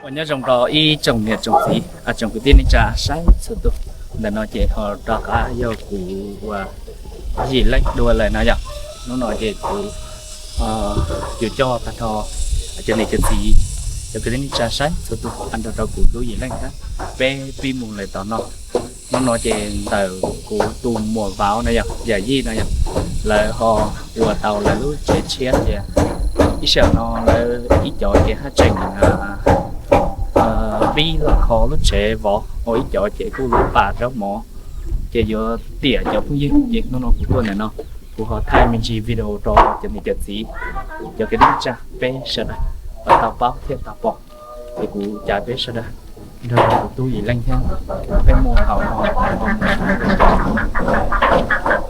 Ua nyob zoo rau ib tsoom niam tsoom txiv, tsoom kwv tij neej tsa saib txhua tus. Ntawm no ces ho rov qab yog kuv uas Yim Leej dua lawm no yom. Hnub no ces kuv yuav coj tag nrho cov niam cov txiv, cov kwv tij neej tsa saib txhua tus nrog rau kuv tub Yim Leej thiab peb pib mus lawm tom no. Hnub no ces ntawm kuv tus muam vauv no yog yawm yij no yog, lawv ho ua tau lawv lub tsev tshiab tias ib sij hawm no lawv ib cov ces haj tseem pib los kho lub tsev vov, ho ib cov ces kuj lub pas rau mov, ces yuav tiam cov phooj ywg. Ces hnub no kuv tuaj ntawm no, kuv ho thaij me ntsis video rau cov niam cov txiv, cov kwv tij neej tsa peb sawv daws tau paub thiab tau pom. Ces kuv caw peb sawv daws nrog kuv tub Yim Leej thiab peb mus hauv no.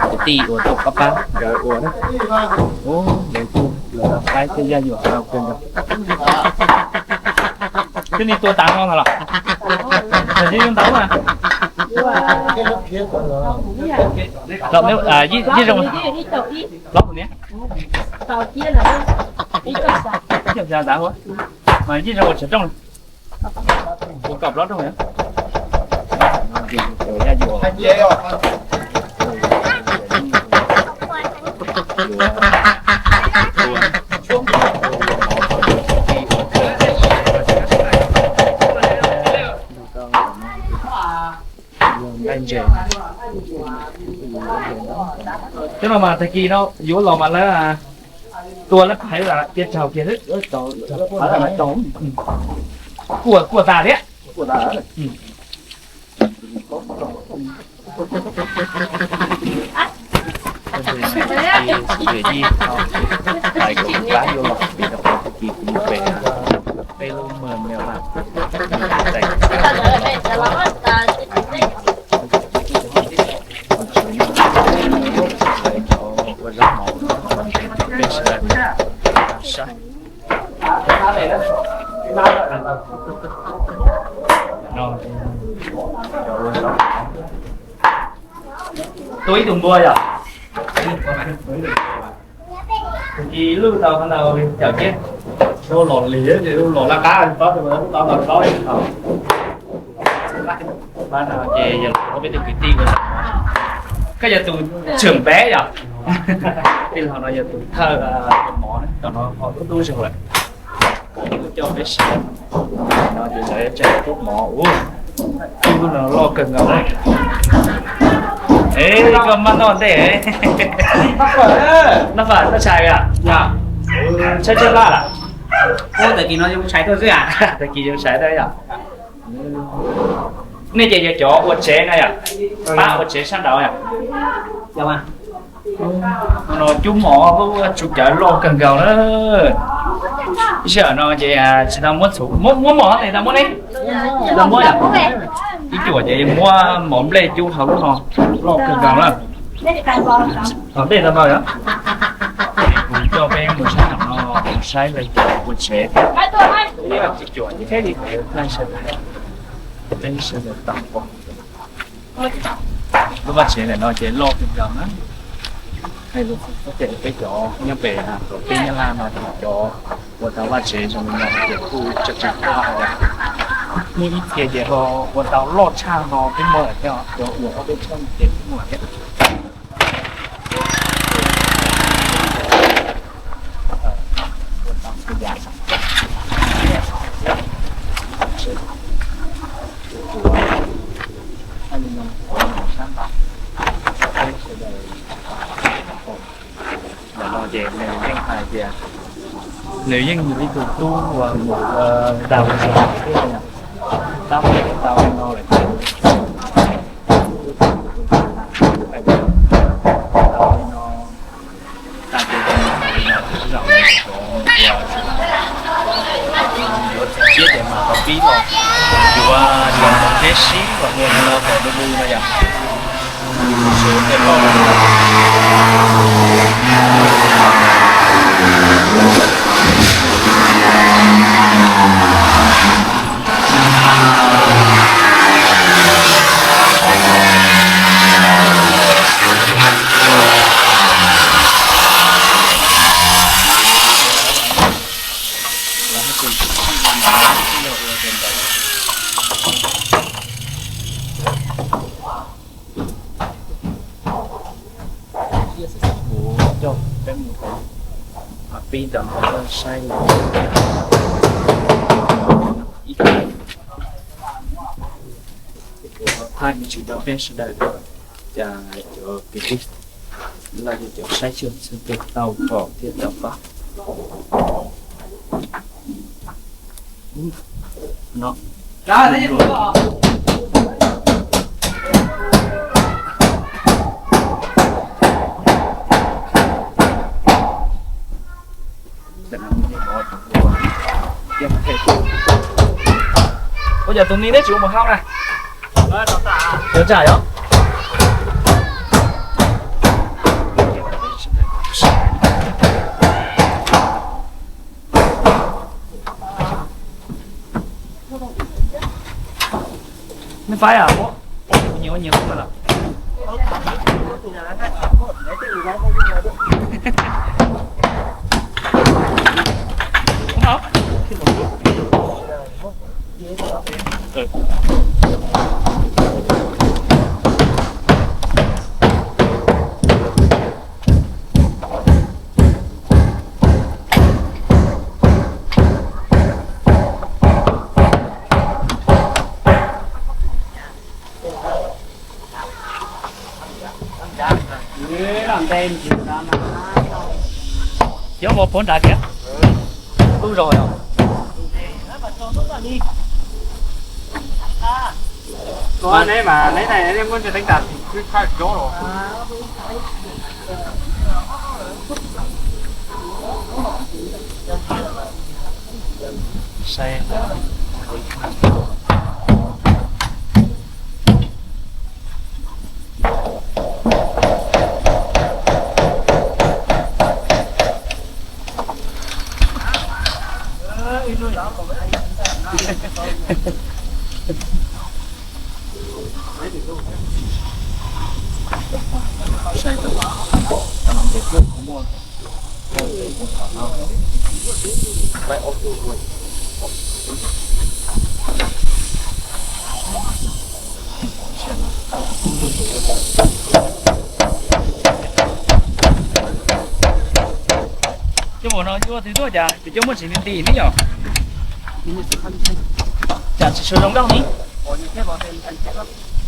Kwv tij uas tuaj pab pab nkawd ua na, lawv kuj lawv qaib thiab yaj yuam hauv kawg nkaus. Twb nej tua tas no ntag los? Ntau na. Ib zoo, plaub hau niam. Ib zoo tshav rooj, ua kaum plaub rooj. Cov no mas tag kis no yuav los mas lawv tua lawv phaiv tiav raug kiag, kuaj kuaj tas thiab. Hais kom pab yuav los vim rau qhov tag kis kuv mus pem peb lub mws me mas ua zaub mov peb sawv daws saib. Tua ib tug npua yom. Tag kis luj tau qhov ntau cawm thiab. Los lig, los laj qab, tau tau tau. Ces yog peb tus kwv tij, koj yog tus tseem npev yom. Tij laug no yog tus thawj mov, tom no ho tub tub zog lawm. Coj peb sawv no ces lawv tseem tub mov ub, tub no loj kawg nkaus. Es koj maj noj ntej. Noj fam noj tshais a? Tshais tshaj laj lawm. Tag kis no zoo tshais tuaj xwb a. Tag kis zoo tshais tuaj yom. Nej ces yog cov ua tsev na yom, pab ua tsev sab nraud yom. No cub mov, tsw cawv loj kawg nkaus na. Ib sij hawm no ces tsis tau muab txhuv, muab mov tes tau muab ne? Tau muab yom. Ib cuam ces muab mov nplej cub hauv lub no, loj kawg nkaus na. Tom ntej tau npaum yom. Kuv coj peb mus sab nraum no, mus saib lawv cov ua tsev thiab. Ib cuam ces peb sawv daws tau pom. Lub vaj tsev ntawm no ces loj kawg nkaus na. Ces peb cov nyob pem, peb Nyab Laj no ces cov ua tau vaj tsev zoo li no ces kuj tsawg tsawg tug. Muaj ib txhia ces ho ua tau loj tshaj no peb muab lawm thiab, cov ua ob peb txhiab ces peb muab lawm thiab. Ntawm no ces nws yeej hais tias nws yeej yog ib tug tub uas mus daug zog thiab, tab tom tau no lawm. Tau li no, tag kis no zaum no yuav txiv tshiab ces mas tau pib los yuav cov mus teb sib los ua li no kom du du no yom. Kuv coj peb mus pib ntawm no saib los ib, kuv thaij tsis tau peb sawv daws, cas cov kwv tij los yog cov saib xyuas xwb peb tau kom thiaj tau pab no. Ua cas tus ni neb tsis ua mus hauj na? Yuav tsam yom? Neb faib a, ua nyias ua nyias lawm. Cov ua puag nrad kiag. Lub zog yog. Neb mas neb ne, neb muab ntsej teeb tas tim khwb khaj cov los. Saib. Coj mus no coj twg tuaj cas, tus coj muaj tsis nti nti ne yom? Cas tsis sawv zoo nkauj ni?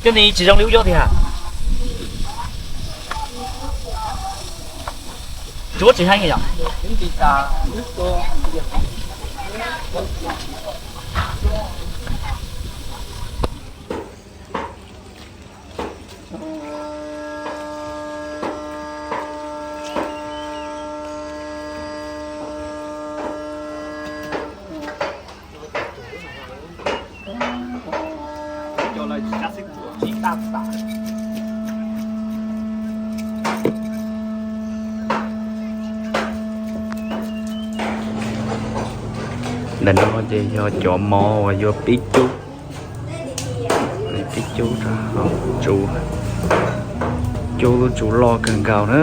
Coj ni tsis zoo li ub coj tiag. Tsuav tsis heev yom? Ntawm no ces yog cov mov uas yuav pib cub, pib cub rau hauv tsuv, cub lub tsuv loj kawg nkaus na.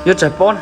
Yuav tsaig pob na.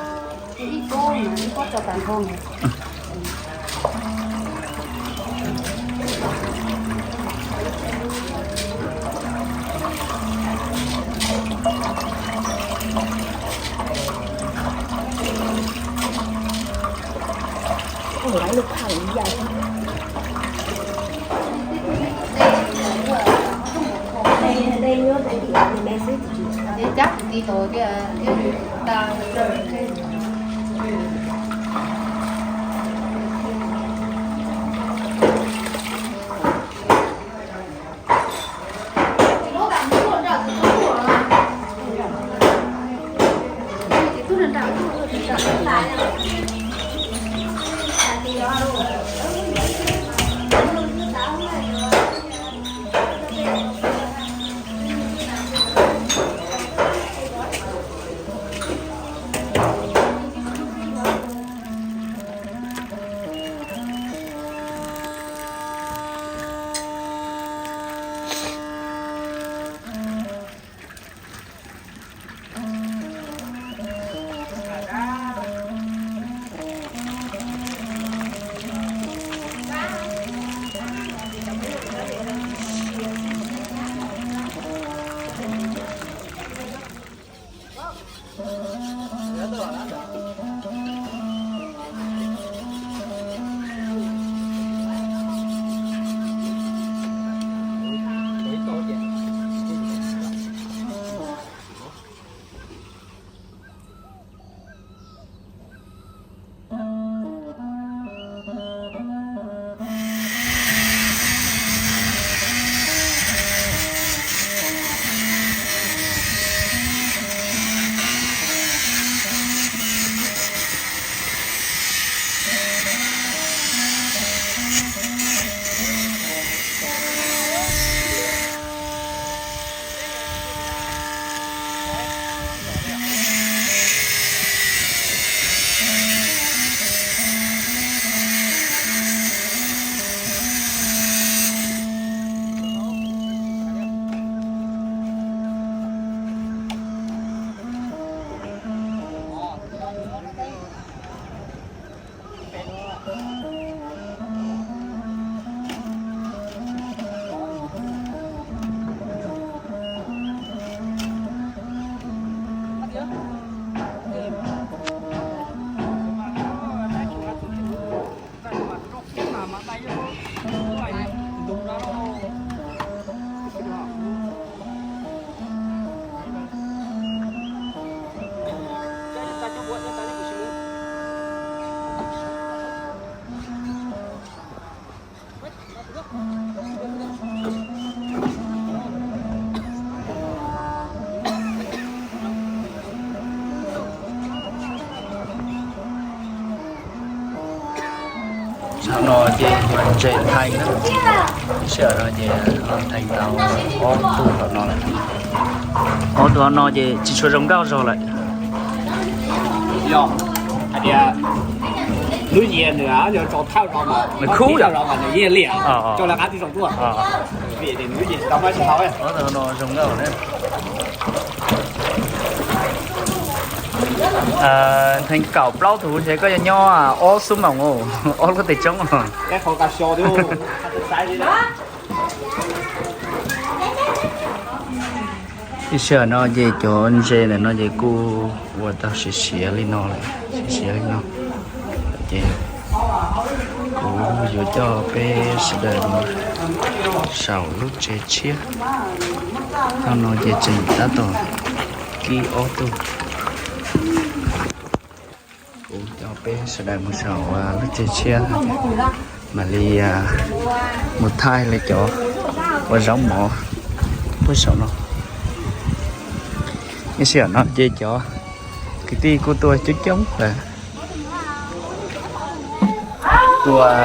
Zaum no ces yog ntses theej na, sij hawm no ces theej tau ob tug hauv no lawm. Ob tug hauv no ces tsis tshua zoo nkauj zog lawm. Yog hais tias lub yias nws yog rau thawj rau mas, nws khub yog rau mas nws yeej liam, rau lawv qab tib zoo tuaj. Ob tug hauv no zoo nkauj na. Theej kaum plaub tug ntshe koj yuav nyob ob xuab moos, ob lub teg tsoob. Ib sij hawm no ces cov ntses ntawm no ces kuj ua tau siav siav li no lawm, siav siav li no. Ces kuv yuav coj peb sawv daws mus saum lub tsev tshiab. Thaum no ces tseem tab tom kib ob tug. Kuv coj peb sawv daws mus saum lub tsev tshiab, mam li mus thaij li cov ua zaub mov puag saum no. Ib sij hawm no ces cov kwv tij kuj tuaj coob coob lawm. Tuaj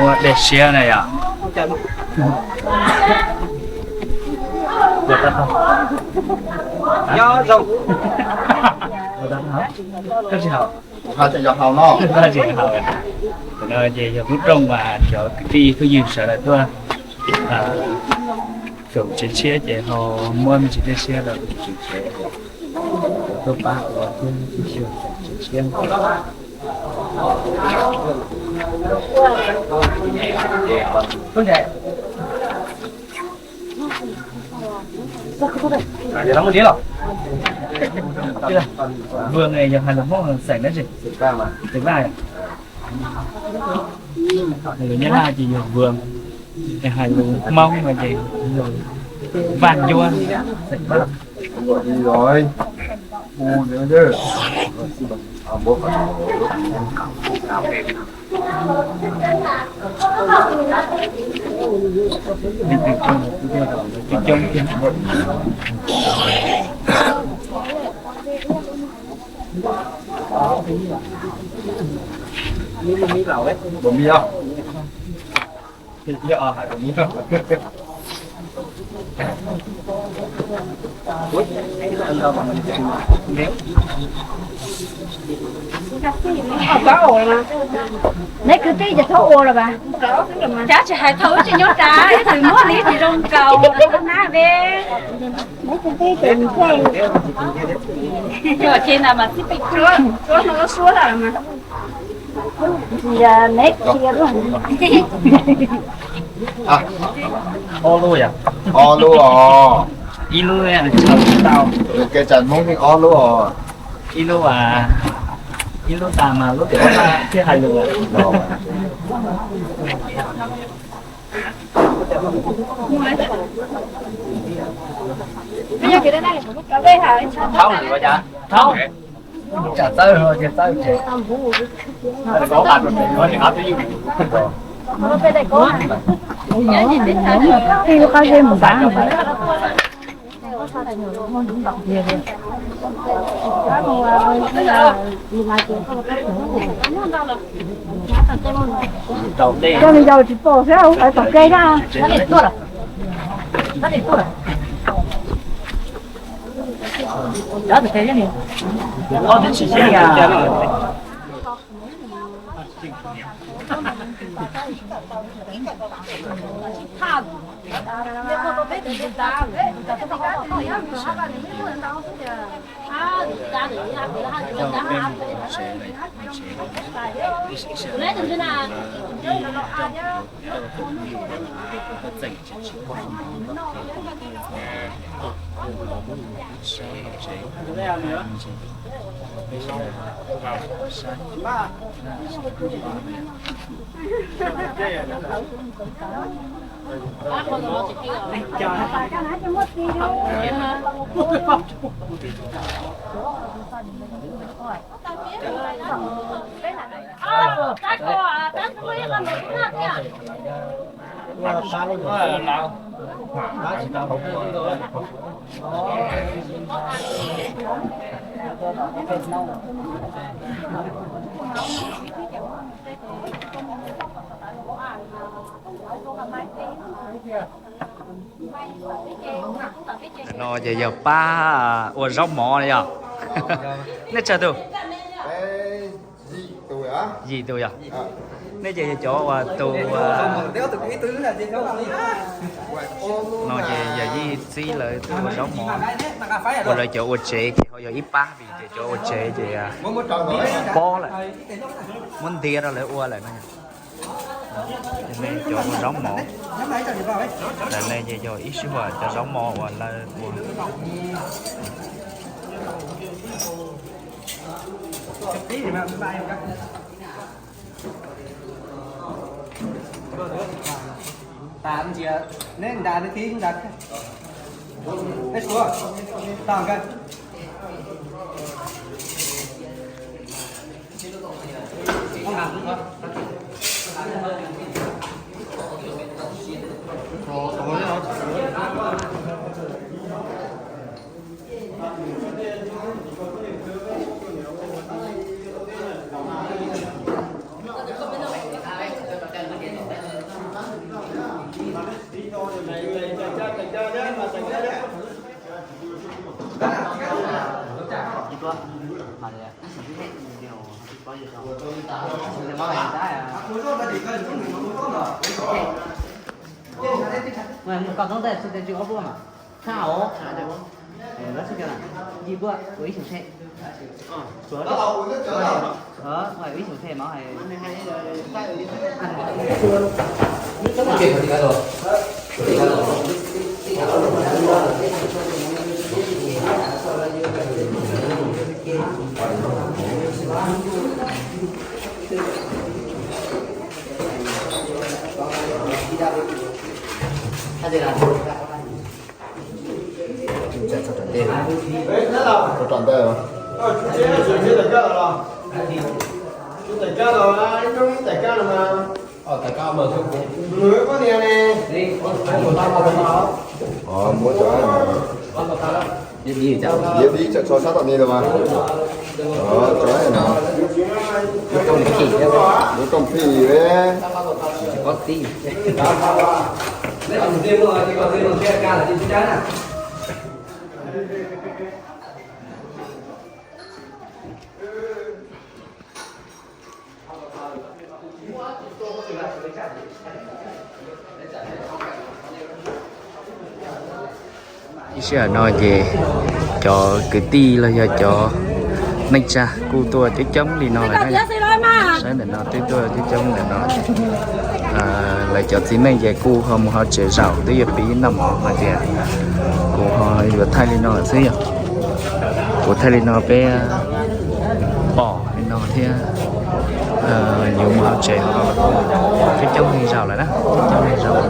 ua dej siab na yom. Nyob zoo. Koj tsis haus? Tsis haus no. Ces yog lub rooj mas cov kwv tij phooj ywg sawv daws tuaj saum tsev tshiab ces ho muab me ntsis dej siab rau tsev, tuaj pab ua tsev tshiab. Vwm yog hais lus Hmoob xeem dab tsi? Xeem Vaj. Hais lus Nyab Laj ces yog vwm, hais lus Hmoob no ces yog Vaj Ncuab, xeem Vaj. Neb kwv tij ces txhob ua los mas. Cov tsis hais thaum wb tsis nyob tas, ib txwm muab li tsis zoo nkaus na ve. Neb kwv tij ces, ces na mas txib pem tsuab, tsuab no suab lawm mas. Ob lub yom? Ob lub os. Ib lub tau. Kev tsam Hmoob yeej ob lub os. Ib lub, ib lub tas mas lub tias thiaj hais lus. Thaub, thaub. Tsam txawb, txawb ces. Qab zeb mus npav. Koj me yau tsis pom thiab, hais tom kej na. No ces yog pab ua zaub mov yog. Nej tsawg tus? Yim tus yog. Nej ces yog cov uas tus, no ces yog Yij txib lawv tuaj ua zaub mov, ua lawv cov ua tsev ces ho yog ib pab vim tias cov ua tsev ces pob lawm, muab ntiav rau lawv ua lawm no. Nej cov ua zaub mov, nej ces yog ib sij huam cov zaub mov uas lawv ua. Mus koj toob tes xwb tes tsw ob pluaj mas. Khaj hauv. Ib pluaj ua ib xyoos tshem. Ua ib xyoos tshem mas hais. Tso ntawd. Muab cov, yog dib tso sab tom ni los mas. Cov no, lub koom phim, lub koom phim. Ib sij hawm no ces cov kwv tij los yog cov neej tsa kuj tuaj coob coob li no lawm na. Saib ntawm no twb tuaj coob coob ntawm no. Lawv cov txiv neej ces kuj ho mus hauv tsev zaum twb yuav pib noj mov hais tias kuv ho yuav thaij li no xwb yog. Kuv thaij li no peb pom li no thiab. Yuav mus hauv tsev ho coob coob neeg zaum lawm na, coob coob neeg zaum no.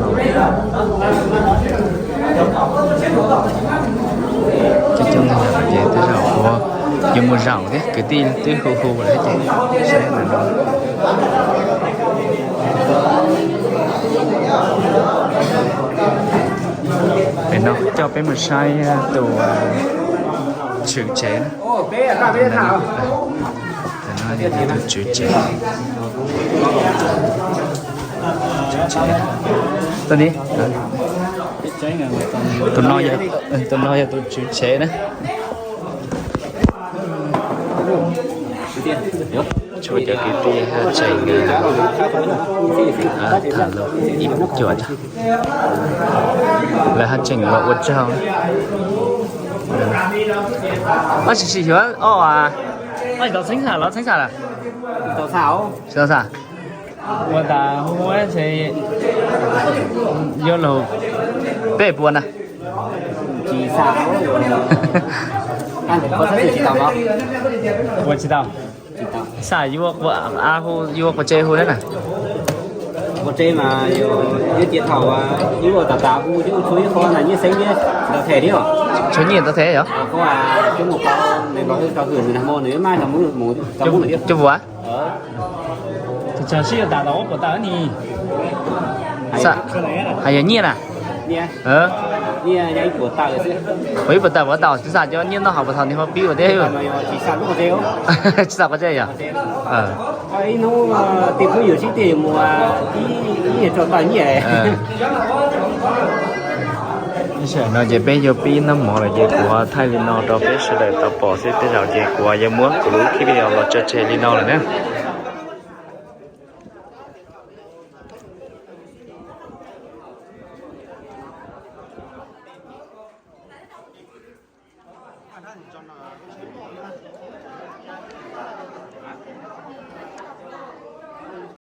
Coob coob neeg zaum ces tej zaum kuv yuav mus zaum thiab, kwv tij twb hu hu lawm ces saib ntawm no. Pem no coj peb mus saib tus tswv tsev na. Tus tswv tsev. Tus no, tus no yog tus tswv tsev na. Tshuav cov kwv tij haj tseem tham lus ib puas cuam, lawv haj tseem los ua tsaug. Tab sis tsis xyuav os, tau txheeb xam los txheeb xam lawm? Tau xam. Ua tas hu ntshe yuav luag peb puas na. Ua tsis tau. Xam yuav ua, a hu yuav ua tse hu thiab na. Ua tsev mas yog yuav cia thaum ib ua tas tas hu coj tshuav ib qho na nyiaj xeeb thiab tsis tau them thiab os. Tshuav nyiaj tau them yog? Qhov coj mus pauv nws los wb tau hwm nws nag hmo nws ib mab tau mus tau mus thiab. Coj mus a? Tsam sib yuav tas tau ib puas tawm ni. Hais yog nyiaj na? Nyiaj, nyiaj ib puas tawm xwb. Puas ib puas tawm puas tau tsis xam cov nyiaj noj haus puas thaum nws ho pib ua thiab. Tsis xam qhov tseeb yog? Ib hnub tej phooj ywg sib tiag yuav mus ib nyuag tso tawm nyiaj. No ces peb yuav pib noj mov lawm ces kuv thaij li no rau peb sawv daws tau pom xwb, tej zaum ces kuv yuav muab kuv lub clip video los tso tseg li no lawm na.